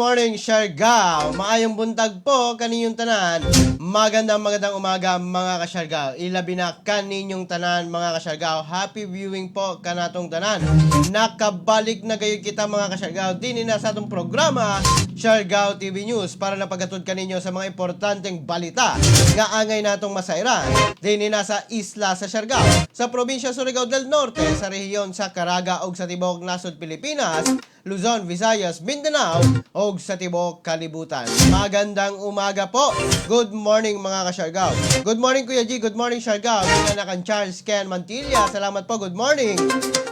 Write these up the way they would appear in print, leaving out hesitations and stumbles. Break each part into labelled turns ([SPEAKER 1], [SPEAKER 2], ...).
[SPEAKER 1] morning, Siargao. Maayong buntag po kaninyong tanan. Magandang magandang umaga, mga kasyargao. Ilabi na kaninyong tanan, mga kasyargao. Happy viewing po kanatong tanan. Nakabalik na gayud kita, mga kasyargao, dinhi na sa atong programa Siargao TV News para na paghatod kaninyo sa mga importanteng balita nga angay natong masayran dinhi na sa isla sa Siargao, sa probinsya Surigao del Norte, sa rehiyon sa Caraga ug sa tibuok nasod Pilipinas, Luzon, Visayas, Mindanao ug sa tibuok kalibutan. Magandang umaga po. Good morning, mga kasyargao. Good morning, Kuya G, good morning, Siargao. Gikan na kang Charles Ken Mantilla. Salamat po. Good morning.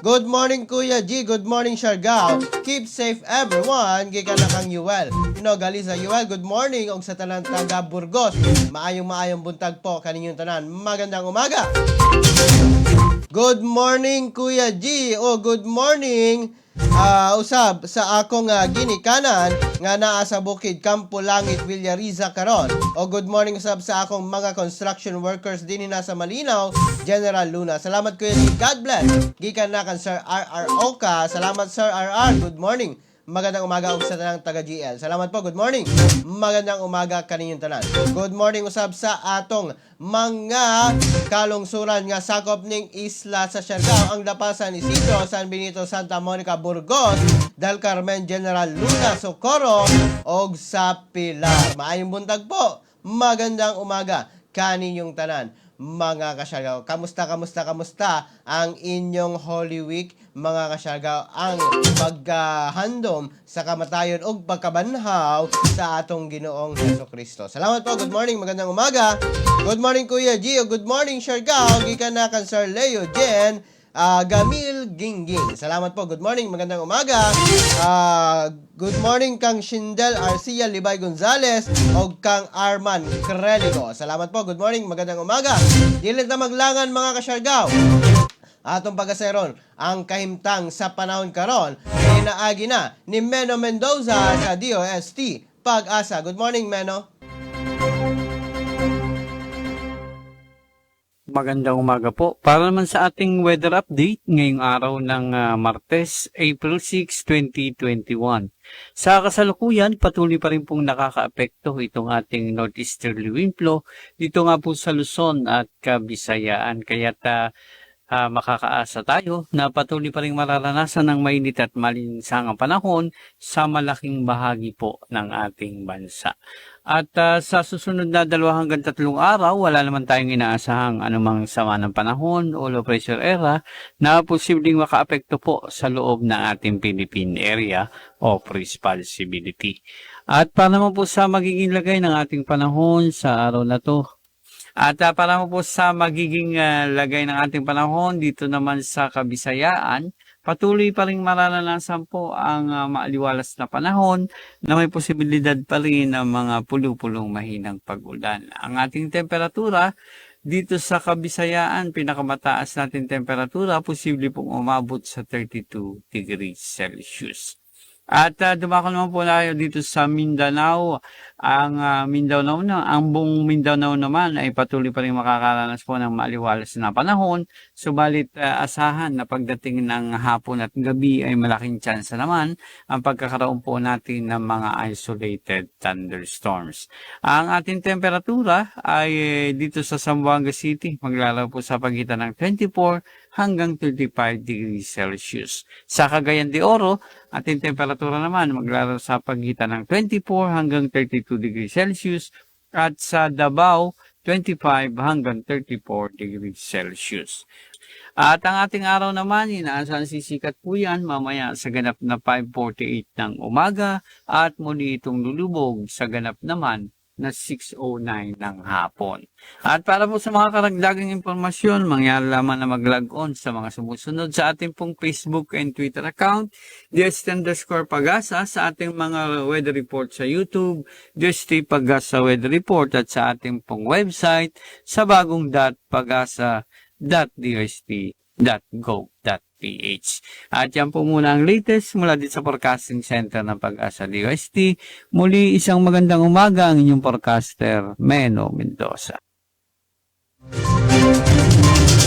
[SPEAKER 1] Good morning, Kuya G, good morning, Siargao. Keep safe, everyone. Gikan na kang Yuel No Galiza. Yuel, good morning og sa tanan taga Burgos. Maayong maayong buntag po kaninyong tanan. Magandang umaga. Good morning, Kuya G. O good morning usab sa akong ginikanan nga naa sa bukid Kampo Langit, Villariza karon. O good morning usab sa akong mga construction workers dinhi na sa Malinaw, General Luna. Salamat, Kuya G. God bless. Gikan na kan Sir RR Oka. Salamat, Sir RR. Good morning. Magandang umaga ug sa tanang taga GL. Salamat po. Good morning. Magandang umaga kaninyong tanan. Good morning usab sa atong mga kalungsuran nga sakop ning isla sa Siargao, ang Dapa, San Isidro, San Benito, Santa Monica, Burgos, Del Carmen, General Luna, Socorro og sa Pilar. Maayong buntag po. Magandang umaga kaninyong tanan, mga kasyargao. Kamusta, kamusta, kamusta ang inyong Holy Week, mga kasyargao? Ang pagkahandom sa kamatayon ug pagkabanhaw sa atong Ginoong Heso Kristo. Salamat po. Good morning. Magandang umaga. Good morning, Kuya Gio. Good morning, Siargao. Gikan na kan Sir Leo Jen Gamil Gingging. Salamat po. Good morning. Magandang umaga. Good morning kang Shindel Arcia Libay Gonzales o kang Arman Creligo. Salamat po. Good morning. Magandang umaga. Dili na maglangan, mga kasyargao. Atong pagaseron ang kahimtang sa panahon karon pinaagi na ni Meno Mendoza sa DOST Pag-asa. Good morning, Meno.
[SPEAKER 2] Magandang umaga po. Para naman sa ating weather update ngayong araw ng Martes, April 6, 2021. Sa kasalukuyan, patuloy pa rin pong nakakaapekto itong ating northeasterly wind flow dito nga po sa Luzon at Kabisayaan. Kaya't makakaasa tayo na patuloy pa rin mararanasan ng mainit at malinsangang panahon sa malaking bahagi po ng ating bansa. At sa susunod na 2 hanggang 3 araw, wala naman tayong inaasahang anumang sama ng panahon o low pressure area na posibleng makaapekto po sa loob ng ating Philippine Area of Responsibility. At para naman po sa magiging lagay ng ating panahon sa araw na to, at para naman po sa magiging lagay ng ating panahon dito naman sa Kabisayaan, patuloy pa rin mararanasan po ang maaliwalas na panahon na may posibilidad pa rin ng mga pulupulong mahinang pag-ulan. Ang ating temperatura dito sa Kabisayaan, pinakamataas natin temperatura, posible pong umabot sa 32 degrees Celsius. At dumako naman po tayo dito sa Mindanao. Ang Mindanao na, ang buong Mindanao naman ay patuloy pa rin makakaranas po ng maaliwalas na panahon. Subalit asahan na pagdating ng hapon at gabi ay malaking tsansa naman ang pagkakaroon po natin ng mga isolated thunderstorms. Ang ating temperatura ay dito sa Zamboanga City maglalaro po sa pagitan ng 24 hanggang 35 degrees Celsius. Sa Cagayan de Oro, ating temperatura naman maglaro sa pagitan ng 24 hanggang 32 degrees Celsius at sa Davao, 25 hanggang 34 degrees Celsius. At ang ating araw naman, inaasahan sisikat po yan mamaya sa ganap na 5:48 ng umaga at muli itong lulubog sa ganap naman na 6:09 ng hapon. At para po sa mga karagdagang impormasyon, mangyari lamang na mag-log on sa mga sumusunod sa ating pong Facebook and Twitter account, DST_Pagasa, sa ating mga weather report sa YouTube, DST Pagasa Weather Report, at sa ating pong website sa bagong.pagasa.dost.gov.ph. At yan po muna ang latest mula dito sa Forecasting Center ng Pag-asa DOST. Muli, isang magandang umaga, ang inyong forecaster, Meno Mendoza.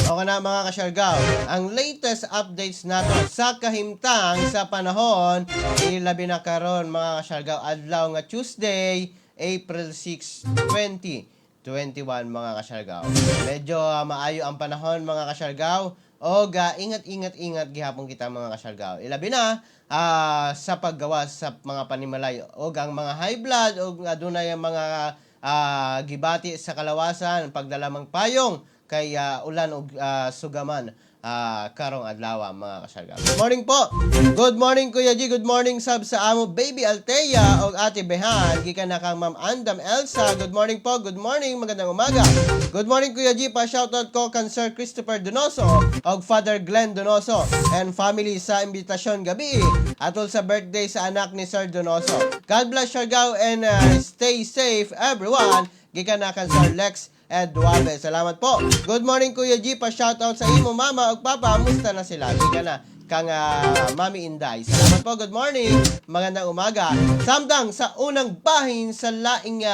[SPEAKER 1] Okay. Mao na, mga kasyargaw, ang latest updates nato sa kahimtang sa panahon, ilabi na karon, mga kasyargaw, adlaw nga Tuesday, April 6, 2021, mga kasyargaw. Medyo maayo ang panahon, mga kasyargaw. O ga ingat, ingat, ingat gihapon kita, mga kasyargaw. Ilabi na sa paggawas sa mga panimalay o ang mga high blood o adunay ang mga gibati sa kalawasan, pagdala mang payong kay ulan og sugaman karong adlaw, mga kasyargaw. Good morning po. Good morning, Kuya G. Good morning sab sa amo Baby Althea og Ate Behan, gikan na kang Ma'am Andam Elsa. Good morning po. Good morning. Magandang umaga. Good morning, Kuya G. Pa shoutout ko kan Sir Christopher Donoso og Father Glenn Donoso and family sa imbitasyon gabi atol sa birthday sa anak ni Sir Donoso. God bless Siargao and stay safe, everyone. Gikan na kan Sir Lex Eduabe. Salamat po. Good morning, Kuya G. Pa shoutout sa imo mama ug papa. Musta na sila? Gikan na kang Mami Inday. Salamat po. Good morning. Magandang umaga. Samtang sa unang bahin sa laing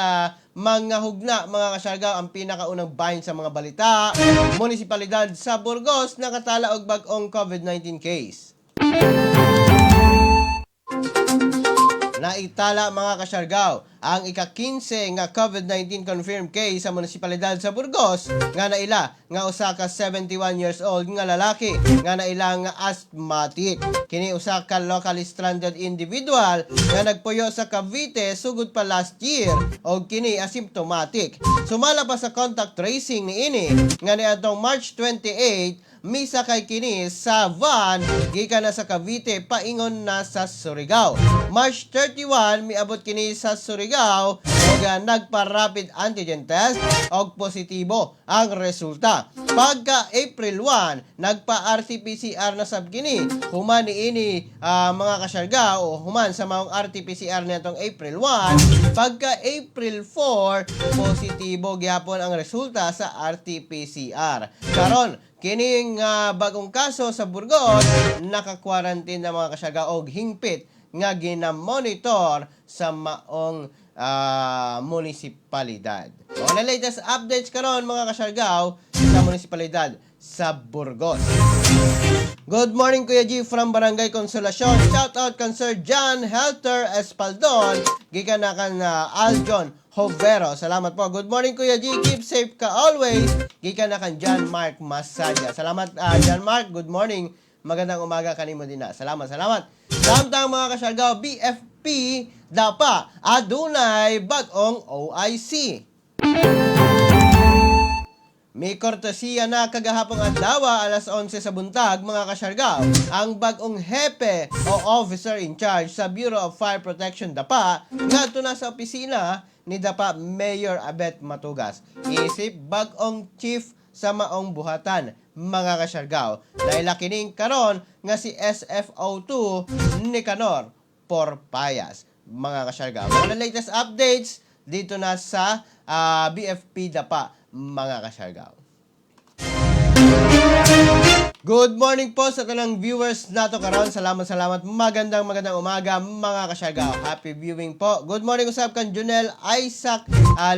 [SPEAKER 1] mga hugna, mga kasyargaw, ang pinakaunang bahin sa mga balita, munisipalidad sa Burgos nakatala og bag-ong COVID-19 case. Naitala, mga kasyargaw, ang ika-15 nga COVID-19 confirmed case sa munisipalidad sa Burgos nga naila nga usa ka 71 years old nga lalaki nga naila nga asthmatic. Kini usa ka locally stranded individual nga nagpuyo sa Cavite sugod pa last year og kini asymptomatic. Sumala pa sa contact tracing niini nga niadtong March 28 misakay kini sa van gikan na sa Cavite paingon na sa Surigao. March 31 miabot kini sa Surigao ug nagpa-rapid antigen test og positibo ang resulta. Pagka April 1, nagpa-RT-PCR na sab kini. Human niini, mga kasyargaw, o human sa maong RT-PCR nitong April 1, pagka April 4, positibo gyapon ang resulta sa RT-PCR. Karon, kining bagong kaso sa Burgos, naka-quarantine na, mga kasyargaw, og hingpit nga ginamonitor sa maong munisipalidad. O na latest updates karon, mga kasyargaw, sa munisipalidad sa Burgos. Good morning, Kuya G from Barangay Consolacion. Shout out kan Sir John Helter Espaldon. Gikan na kan Aljon Hovero. Salamat po. Good morning, Kuya G. Keep safe ka always. Gikan na kan John Mark Masaya. Salamat, John Mark. Good morning. Magandang umaga kanimo din na. Salamat, salamat. Samtang, mga kasyargaw, BFP Dapa adunay bag-ong OIC. May kortesiya na kagahapong adlaw, alas 11 sa buntag, mga kasyargaw, ang bagong hepe o officer in charge sa Bureau of Fire Protection Dapa ngadto na sa opisina ni Dapa Mayor Abet Matugas. Isip bagong chief sa maong buhatan, mga kasyargaw. Dahil kining karon nga si SFO2 Nicanor Porpayas, mga kasyargaw. Mga latest updates dito na sa BFP Dapa, mga kasyargaw. Good morning po sa tanang viewers nato karon. Salamat, salamat. Magandang magandang umaga, mga kasyargaw. Happy viewing po. Good morning usab kan Junel Isaac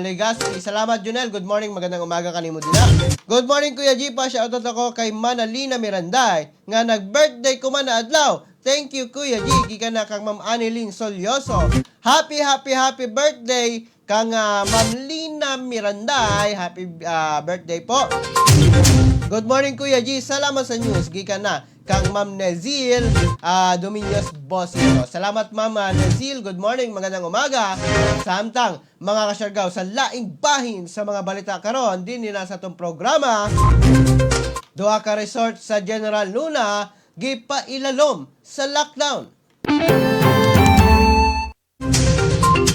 [SPEAKER 1] Legaspi. Salamat, Junel. Good morning. Magandang umaga kanimo din. Good morning, Kuya G. Pa shoutout ako kay Manalina Miranday nga nag-birthday ko man na adlaw. Thank you, Kuya G. Gikan na kang Ma'am Annelyn Solyoso. Happy, happy, happy birthday kang Ma'am Lina Miranday. Happy birthday po. Good morning, Kuya G. Salamat sa news. Gikan na kang Ma'am Nezil Domingos Bosito. Salamat, Ma'am Nezil. Good morning. Magandang umaga. Samtang, mga kasyargaw, sa laing bahin sa mga balita karon din nila sa atong programa, duha ka resort sa General Luna gipailalom sa lockdown.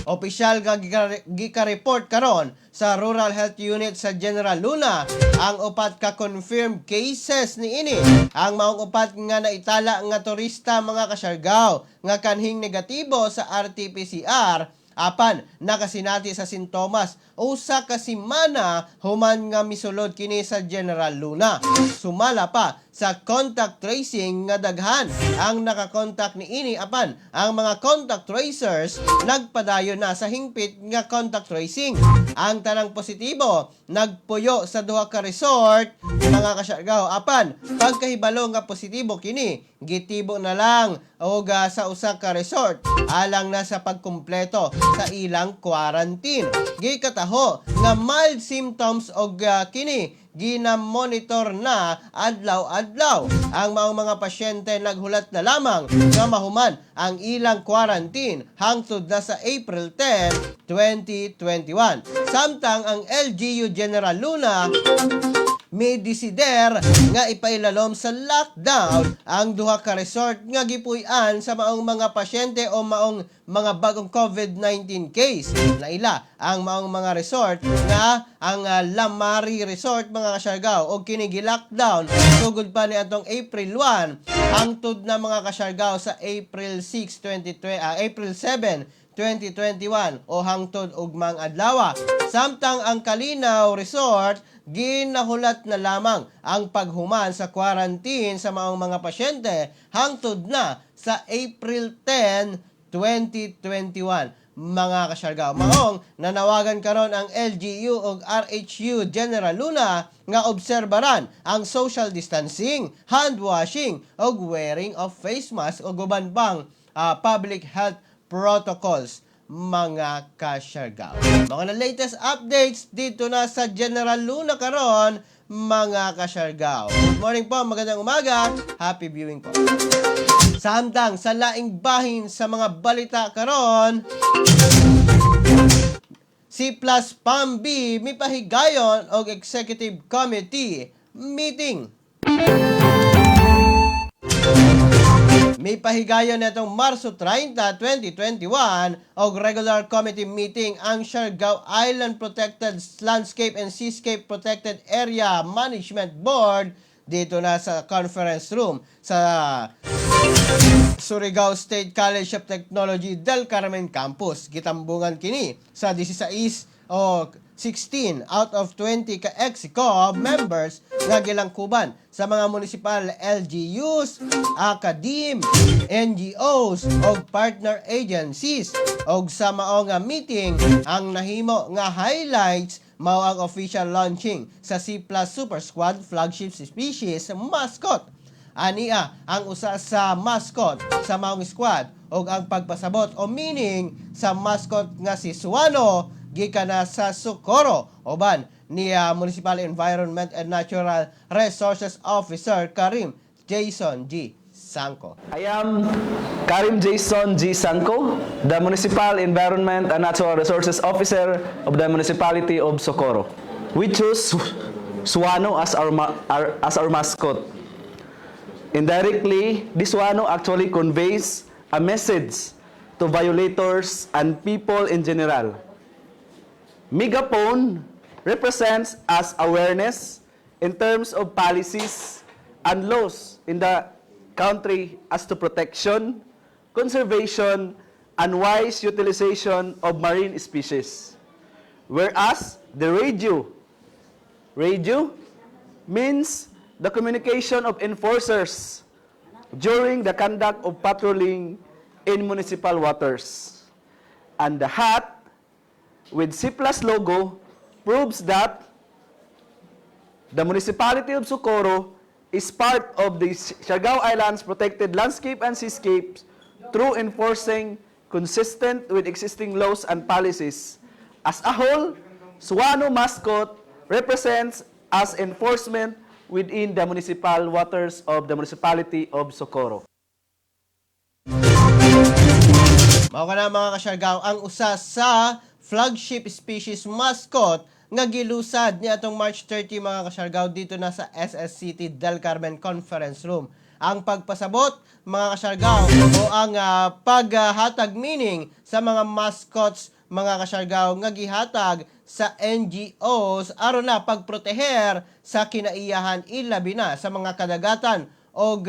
[SPEAKER 1] Opisyal nga gika-report karon sa Rural Health Unit sa General Luna ang upat ka confirmed cases niini. Ang maong upat nga naitala nga turista, mga kasyargaw, nga kanhing negatibo sa RT-PCR apan nakasinati sa sintomas usa ka semana human nga misulod kini sa General Luna. Sumala pa sa sa contact tracing nga daghan ang nakakontak niini, apan ang mga contact tracers nagpadayon na sa hingpit nga contact tracing. Ang tanang positibo nagpuyo sa duha ka resort, mga kasyargao, apan pagkahibalo nga positibo kini, gitibo na lang og sa usa ka resort alang na sa pagkumpleto sa ilang quarantine. Gikataho nga mild symptoms og kini gina-monitor na adlaw-adlaw. Ang maong mga pasyente naghulat na lamang nga mahuman ang ilang quarantine hangtod na sa April 10, 2021. Samtang ang LGU General Luna may desider nga ipailalom sa lockdown ang duha ka resort nga gipuy-an sa maong mga pasyente o maong mga bagong COVID-19 case. Naila ang maong mga resort nga ang Lamari Resort, mga kasyargaw, og kini gi-lockdown sugod pa ni atong April 1 hangtod na, mga kasyargaw, sa April 6, 2020, April 7, 2021 o hangtod ugmang adlaw. Samtang ang Kalinaw Resort, ginahulat na lamang ang paghuman sa quarantine sa maong mga pasyente hangtod na sa April 10, 2021, mga kasyargaw. Maong nanawagan karon ang LGU ug RHU General Luna nga obserbaran ang social distancing, hand washing ug wearing of face mask ug uban pang public health protocols, mga kasyargaw. Mga na latest updates dito na sa General Luna karon, mga kasyargaw. Good morning po, magandang umaga, happy viewing po. Samtang sa laing bahin sa mga balita karon, C plus PAMB mipahigayon og Executive Committee meeting. May pahigayon nitong Marso 30, 2021 og regular committee meeting ang Siargao Island Protected Landscape and Seascape Protected Area Management Board dito na sa conference room sa Surigao State College of Technology Del Carmen Campus. Gitambungan kini sa 16 o 16 out of 20 ka EXCO members nga gilangkuban sa mga municipal LGUs, academe, NGOs og partner agencies. Og sa mao nga meeting, ang nahimo nga highlights mao ang official launching sa C Plus Super Squad flagship species mascot. Ania ang usa sa mascot sa maong squad og ang pagpasabot o meaning sa mascot nga si Suano gikan na sa Socorro uban ni Municipal Environment and Natural Resources Officer Karim Jason G. Sangko.
[SPEAKER 3] I am Karim Jason G. Sangko, the Municipal Environment and Natural Resources Officer of the Municipality of Socorro. We choose Suano as our mascot. Indirectly, this Suano actually conveys a message to violators and people in general. Megaphone represents as awareness in terms of policies and laws in the country as to protection, conservation, and wise utilization of marine species. Whereas the radio means the communication of enforcers during the conduct of patrolling in municipal waters. And the hat with C plus logo proves that the municipality of Socorro is part of the Siargao Islands protected landscape and seascapes through enforcing consistent with existing laws and policies. As a whole, Suano mascot represents as enforcement within the municipal waters of the municipality of Socorro.
[SPEAKER 1] Mao kana, mga kasyargaw, ang usa sa flagship species mascot nga gilusad ni atong March 30, mga kasyargaw, dito na sa SSCT Del Carmen Conference Room. Ang pagpasabot, mga kasyargaw, o ang paghatag meaning sa mga mascots, mga kasyargaw, nga gihatag sa NGOs aron na pagproteher sa kinaiyahan, ilabi na sa mga kadagatan o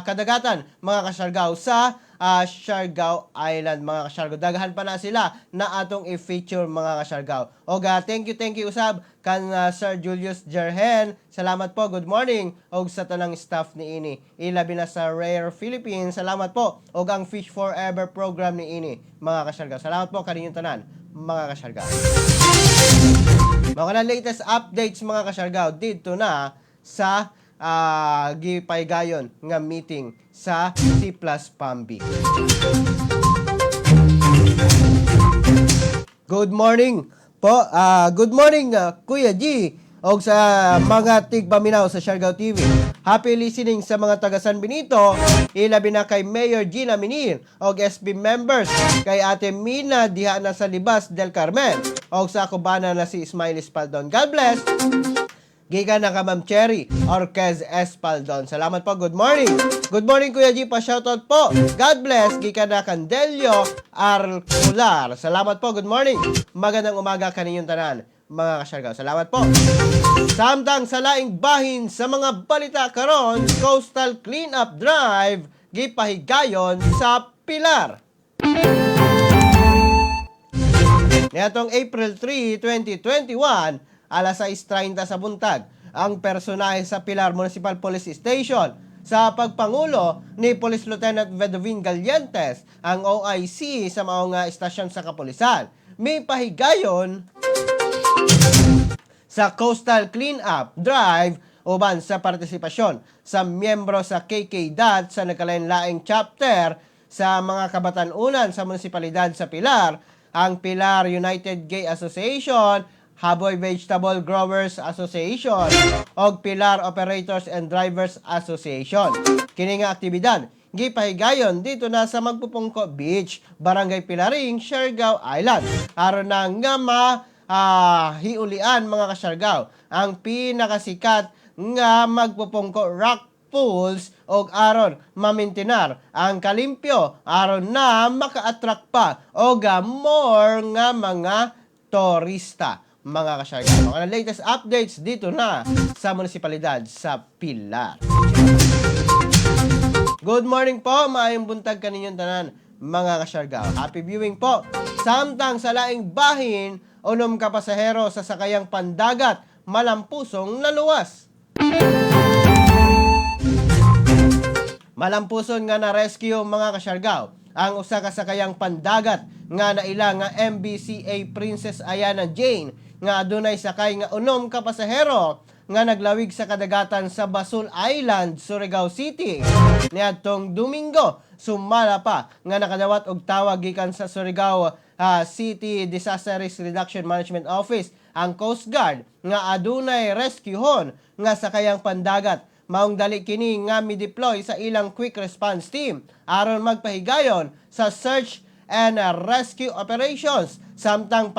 [SPEAKER 1] kadagatan, mga kasyargaw, sa Siargao Island, mga kasyargao. Daghan pa na sila na atong i-feature, mga kasyargao. Og thank you usab kan Sir Julius Jerhen. Salamat po, good morning og sa tanang staff ni ini. Ilabi na sa Rare Philippines. Salamat po og ang Fish Forever program ni ini, mga kasyargao. Salamat po kaninyong tanan, mga kasyargao. Mga na latest updates, mga kasyargao, dito na sa gipaygayon nga meeting sa C Plus Pambi. Good morning po. Good morning, Kuya G, og sa mga tigpaminaw sa Siargao TV. Happy listening sa mga taga San Benito, ilabi na kay Mayor Gina Minir og SB members, kay Ate Mina diha na sa Libas del Carmen og sa Cubana na si Ismail Espaldon. God bless. Gikan na ka Ma'am Cherry Orquez Espaldon. Salamat po. Good morning. Good morning, Kuya G. Pa-shoutout po. God bless. Gikan na Candelio Arcular. Salamat po. Good morning. Magandang umaga kaninyong tanan, mga kasyargaw. Salamat po. Samtang sa laing bahin sa mga balita karon, Coastal Cleanup Drive gipahigayon sa Pilar. Niadtong April 3, 2021, alas 6:30 sa buntag, ang personahe sa Pilar Municipal Police Station sa pagpangulo ni Police Lieutenant Vedovin Galientes, ang OIC sa maong istasyon sa kapulisan, may pahigayon sa Coastal Cleanup Drive uban sa partisipasyon sa miyembro sa KK DOT sa nagkalain-laing chapter sa mga kabatanunan sa munisipalidad sa Pilar, ang Pilar United Gay Association, Haboy Vegetable Growers Association, og Pilar Operators and Drivers Association. Kini nga aktibidad gipahigayon dito na sa Magpupungko Beach, Barangay Pilaring, Siargao Island. Aron na nga ma hiulian, mga kasyargaw, ang pinakasikat nga Magpupungko Rock Pools og aron mamintinar ang kalimpyo aron na maka-attract pa og more nga mga turista, mga kasyargaw. Mga latest updates dito na sa munisipalidad sa Pilar. Good morning po, maayong buntag kaninyong tanan, mga kasyargaw. Happy viewing po. Samtang sa laing bahin, 6 ka pasahero sa sakayang pandagat, malampusong naluwas. Malampuson nga na-rescue, mga kasyargaw, ang usa ka sakayang pandagat nga naila nga MBCA Princess Ayana Jane nga adunay sakay nga 6 ka pasahero nga naglawig sa kadagatan sa Basul Island, Surigao City niadtong Domingo. Sumala pa nga nakadawat og tawag gikan sa Surigao City Disaster Risk Reduction Management Office ang Coast Guard nga adunay rescuehon nga sakayang pandagat. Maong dali kini nga mi-deploy sa ilang quick response team aron magpahigayon sa search and rescue operations. Samtang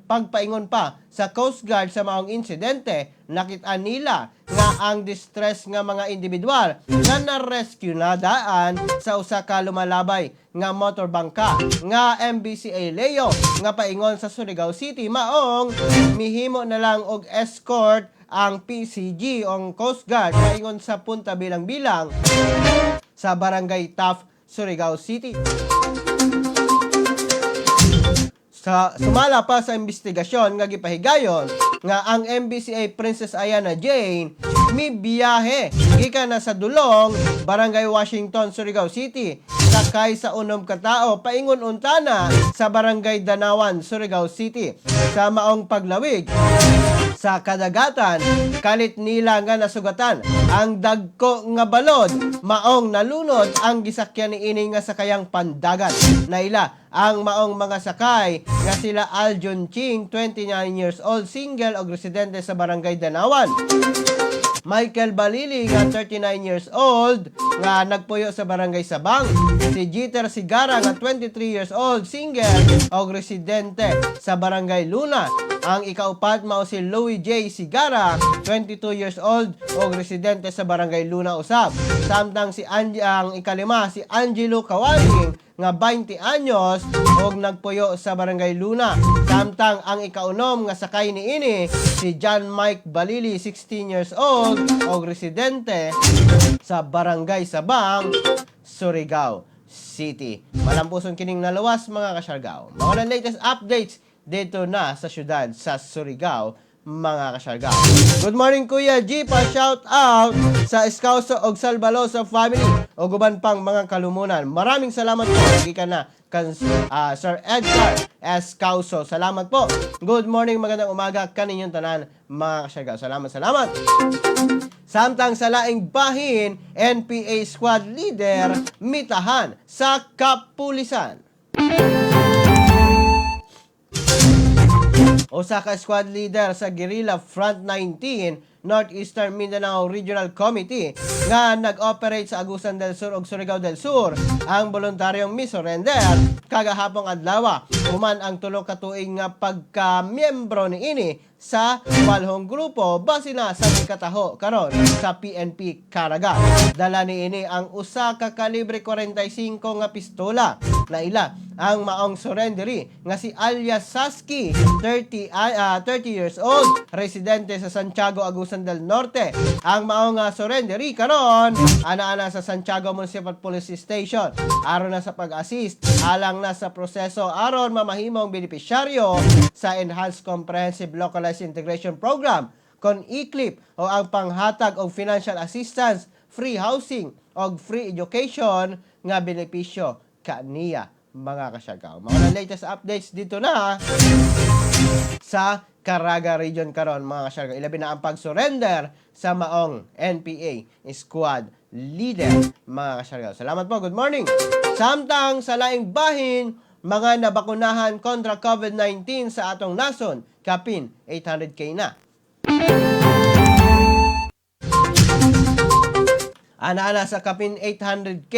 [SPEAKER 1] pagpaingon pa sa Coast Guard sa maong insidente, nakita nila nga ang distress nga mga individual nga na-rescue na daan sa usa ka lumalabay nga motor bangka nga MBCA Leo nga paingon sa Surigao City. Maong mihimo na lang og escort ang PCG o ang Coast Guard paingon sa Punta Bilang-Bilang sa Barangay Taft, Surigao City. Sa sumala pa sa investigasyon nga gipahigayon nga ang MBCA Princess Ayana Jane mibiyahe gikan na sa Dulong, Barangay Washington, Surigao City, sakay sa 6 ka tao paingon untana sa Barangay Danawan, Surigao City. Sa maong paglawig sa kadagatan, kalit nila nga nasugatan ang dagko nga balod, maong nalunod ang gisakyan ni ini nga sakayang pandagat. Naila ang maong mga sakay nga sila Aljon Ching, 29 years old, single og residente sa Barangay Danawan. Michael Balili nga 39 years old nga nagpuyo sa Barangay Sabang. Si Jeter Sigara nga 23 years old, single og residente sa Barangay Luna. Ang ikaupat mao si Louis J. Sigara, 22 years old og residente sa Barangay Luna usab. Samtang ang ikalima si Angelo Kawaling nga 20 anyos og nagpuyo sa Barangay Luna. Samtang ang ikaunom nga sakay niini si John Mike Balili, 16 years old og residente sa Barangay Sabang. Surigao City. Malampuson kining naluwas, mga kasyargao. Mga na latest updates dito na sa syudad sa Surigao, mga kasyargao. Good morning, Kuya G, pa shout out sa Escauso og Salvalosa family o guban pang mga kalumunan. Maraming salamat po. Gikan na kan Sir Edgar Escauso. Salamat po. Good morning, magandang umaga kaninyong tanan, mga kasyargao. Salamat, salamat. Samtang sa laing bahin, NPA squad leader mitahan sa kapulisan. Usa ka squad leader sa Guerrilla Front 19 Northeastern Mindanao Regional Committee nga nag-operate sa Agusan del Sur ug Surigao del Sur ang voluntaryong misurrender kagahapong adlaw human ang 3 ka tuig nga pagka-miyembro niini sa balhong grupo base na sa gikataho karon sa PNP Caraga. Dala niini ang usa ka kalibre 45 nga pistola. Naila ang maong surrendery nga si alias Saski, 30 years old, residente sa Santiago, Agusan del Norte. Ang maong surrendery karon ana-ana sa Santiago Municipal Police Station aron na sa pag-assist alang na sa proseso aron mamahimong benepisyaryo sa Enhanced Comprehensive Localized Integration Program kon ECLIP o ang panghatag og financial assistance, free housing og free education nga benepisyo kaniya, mga kasyargao. Mga latest updates dito na sa Caraga Region karon, mga kasyargao. Ilabi na ang pag-surrender sa maong NPA squad leader, mga kasyargao. Salamat po. Good morning. Samtang sa laing bahin, mga nabakunahan kontra COVID-19 sa atong nason, kapin 800K na. Ana-ana sa kapin 800K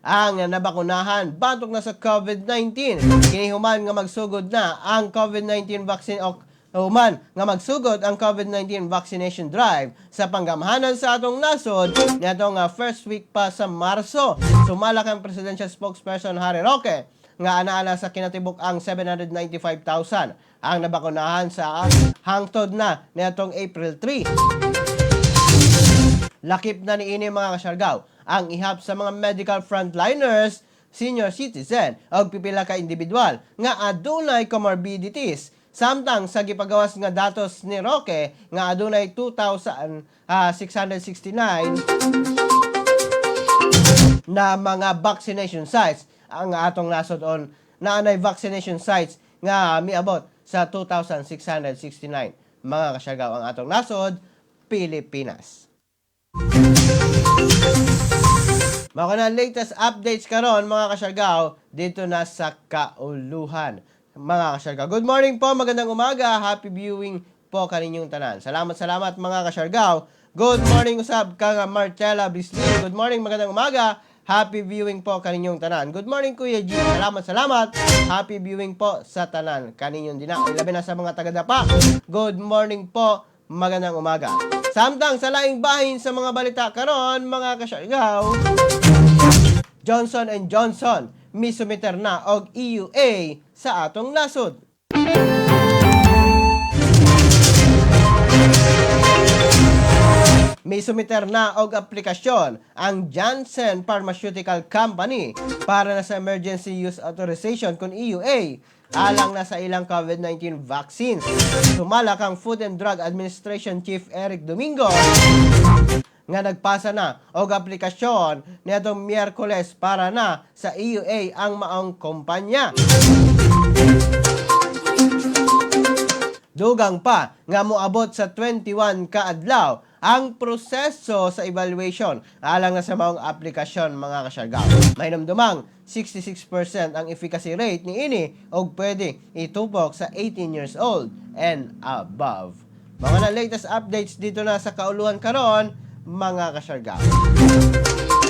[SPEAKER 1] ang nabakunahan batok na sa COVID-19. Kini human nga magsugod na ang COVID-19 vaccine o human nga magsugod ang COVID-19 vaccination drive sa panggamhanan sa atong nasod niadtong first week pa sa Marso. Sumalak ang presidential spokesperson Harry Roque nga ana-ana sa kinatibuk ang 795,000 ang nabakunahan sa hangtod na niadtong April 3. Lakip na niini, mga kasyargaw, ang ihap sa mga medical frontliners, senior citizen o pipila ka individual nga adunay comorbidities. Samtang sa gipagawas nga datos ni Roque nga adunay 2,669 na mga vaccination sites ang atong nasod on naanay vaccination sites nga miabot sa 2,669, mga kasyargaw, ang atong nasod Pilipinas. Mga na latest updates karon, mga kasyargaw, dito na sa kauluhan, mga kasyargaw. Good morning po, magandang umaga, happy viewing po kaninyong tanan. Salamat, salamat, mga kasyargaw. Good morning usab kang Marcela Bisli. Good morning, magandang umaga. Happy viewing po kaninyong tanan. Good morning, Kuya G. Salamat, salamat. Happy viewing po sa tanan. Kaninyong dina. Ilabi na sa mga taga-Dapa. Good morning po. Magandang umaga. Samtang sa laing bahin sa mga balita karon, mga kasyargaw, Johnson and Johnson misumiter na og EUA sa atong nasod. Misumiter na og aplikasyon ang Janssen Pharmaceutical Company para na sa Emergency Use Authorization kon EUA alang na sa ilang COVID-19 vaccines. Sumalak ang Food and Drug Administration Chief Eric Domingo nga nagpasa na og aplikasyon niadtong Miyerkules para na sa EUA ang maong kumpanya. Dugang pa nga moabot sa 21 ka adlaw ang proseso sa evaluation alang na sa maong aplikasyon, mga kasyargaw. Mahinumdumang 66% ang efficacy rate niini og pwede itupok sa 18 years old and above. Mga na latest updates dito na sa kauluhan karon, mga kasyargaw.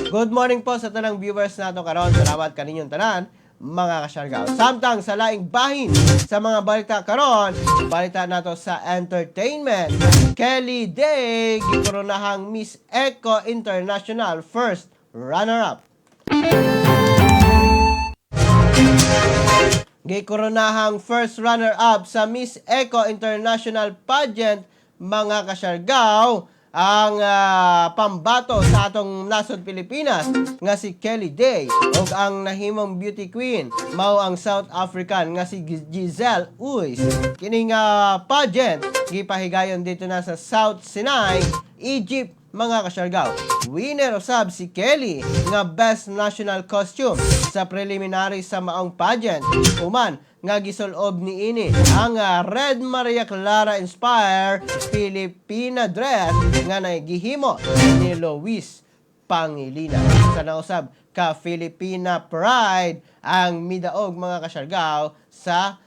[SPEAKER 1] Good morning po sa tanang viewers nato karon. Salamat kaninyong tanan, mga kasyargaw. Samtang sa laing bahin sa mga balita karon, balita nato sa entertainment. Kelly Day gikoronahang Miss Eco International first runner-up. Gikoronahang first runner-up sa Miss Eco International Pageant, mga kasyargaw, Ang pambato sa atong nasod Pilipinas nga si Kelly Day ug ang nahimong beauty queen mao ang South African nga si Giselle Uys. Kini nga pageant gipahigayon dito na sa South Sinai, Egypt, mga kasyargaw. Winner usab si Kelly nga Best National Costume sa preliminary sa maong pageant. Human nga gisulob niini ang Red Maria Clara inspire Filipina dress nga nagihimo ni Luis Pangilinan. Sa nausab ka Filipina Pride ang midaog, mga kasyargaw, sa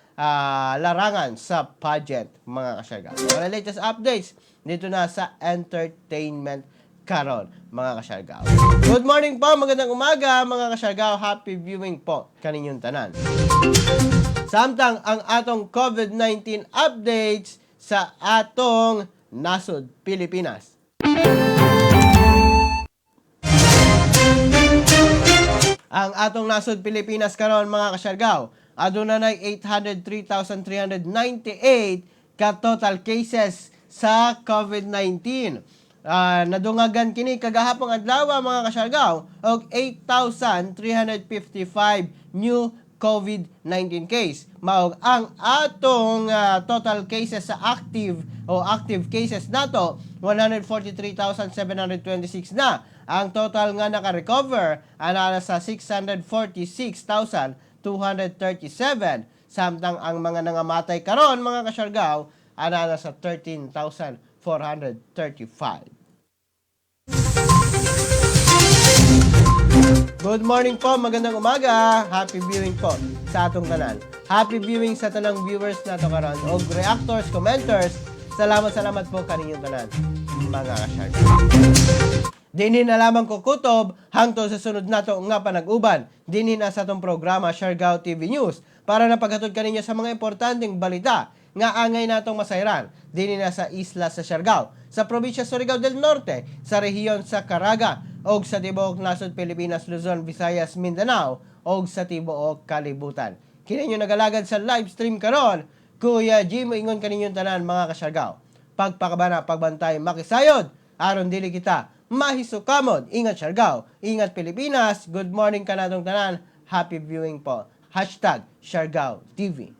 [SPEAKER 1] larangan sa pageant, mga kasyargaw. Mga latest updates dito na sa entertainment karon, mga kasyargaw. Good morning po, magandang umaga, mga kasyargaw. Happy viewing po kaninyong tanan. Samtang ang atong COVID-19 updates sa atong nasod Pilipinas. Ang atong nasod Pilipinas karon, mga kasyargaw, aduna nay 803,398 ka total cases sa COVID-19. Nadungagan kini kagahapong adlaw, mga kasyargaw, og 8,355 new COVID-19 case. Mao ang atong total cases sa active o active cases nato, 143,726 na. Ang total nga naka-recover ana sa 646,237, samtang ang mga nangamatay karon, mga kasyargaw, ana na sa 13,435. Good morning po, magandang umaga. Happy viewing po sa atong tanan. Happy viewing sa tanang viewers nato karon og reactors, commenters. Salamat, salamat po kaninyong tanan, mga kasyargaw. Dinhi na lamang ko kutob hangtod sa sunod nato nga panag-uban dinhi na sa atong programa Siargao TV News para na paghatod kaninyo sa mga importanteng balita nga angay natong masayran dinhi na sa isla sa Siargao, sa probinsya Surigao del Norte, sa rehiyon sa Caraga og sa tibuok nasod Pilipinas, Luzon, Visayas, Mindanao og sa tibuok kalibutan. Kini inyo nagalagad sa live stream karon, Kuya Jim, ingon kaninyong tanan, mga kasyargao. Pagpakabana, pagbantay, makisayod, aron dili kita mahisukamod. Ingat Siargao, ingat Pilipinas. Good morning kanatong tanan. Happy viewing po. #SiargaoTV.